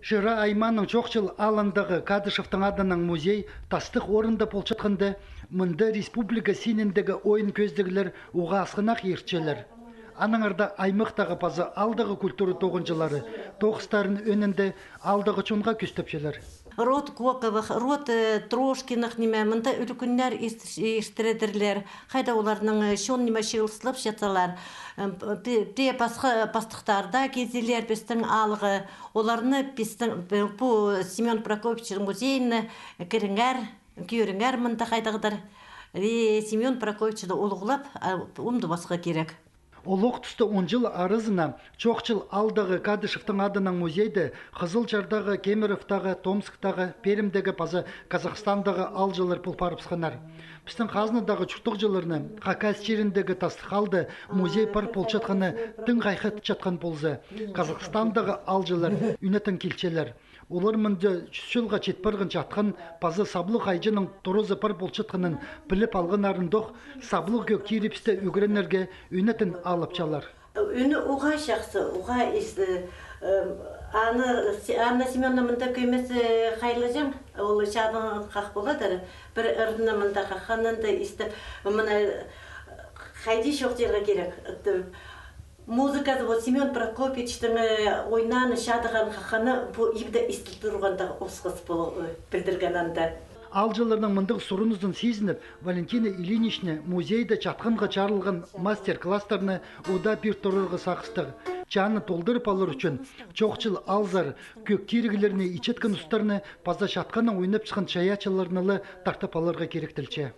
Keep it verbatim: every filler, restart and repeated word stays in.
Шира аймааның Чоохчыл аалындағы Кадышевтің адынаң музей тастығ орында полчатханда, мында республика синіндегі ойын кӧзідіглер уғаа асхынах иртчелер. Аннаңар даа аймахтағы паза аалдағы культура тоғынҷылары тоғыстарын ӧӧнінде аалдағы чонға кӧзітчелер. Род Коковых, род, э, Трошкиных, ниме, мында ӱлӱкӱннер ирт-, иртіредірлер. Хайда оларның, э, чон ниме чыылыстап чатсалар. Э, пі-, пі-, пасха-, пастыхтар даа килзелер пістің аалға. Оларны пістің, э, пу Семён Прокопьевичтің музейіне кіріңер, кӧріңер мында хайдағдыр. И Семён Прокопьевичті улуғлап, а, омдабасха кирек. Олох туста он чыл аразына Чоохчыл аалдағы Кадышевтің адынаң музейде Хызылчардағы, Кемеровтағы, Томсктағы, Пермьдегі паза Казахстандағы аалҷылар пол парыбысханнар. Пістің хазнадағы чуртағҷыларны Хакас чиріндегі тастығ аалда музей пар полчатханы тың хайхатчатхан полза, Казахстандағы аалҷылар ӱнетін килчелер. Олар мында чӱс чылға чит парған чатхан паза саблығ айҷының туразы пар полчатханын піліп алғаннарындох, саблығ кӧг тирібісті ӱгренерге ӱнетін алыпчалар. Ӱні уғаа чахсы, уғаа исті. Анна, Анна Семёновна мында кӧмес, э, хайлаҷаң, ол чадыған хах поладыр. Пір ырны мында хахханын даа истіп, мына хайди чоохтирға кирек. Музыказы, вот, Семён Прокопьевичтің, э, ойнааны, чадыған хахханы пу ибде истіл турғанда осхас пол, э, пілдірген анда. Аалҷыларның мындағ сурынызын сизініп, Валентина Ильинична музейде чатханға чарылған мастер-класстарны удаа пир турарға сағыстығ. Чааны толдырып алар ӱчӱн Чоохчыл аалзар кӧг тиріглерні итчеткен устарны паза чатханнаң ойнапчатхан чайаачыларны ла тартып аларға киректелче.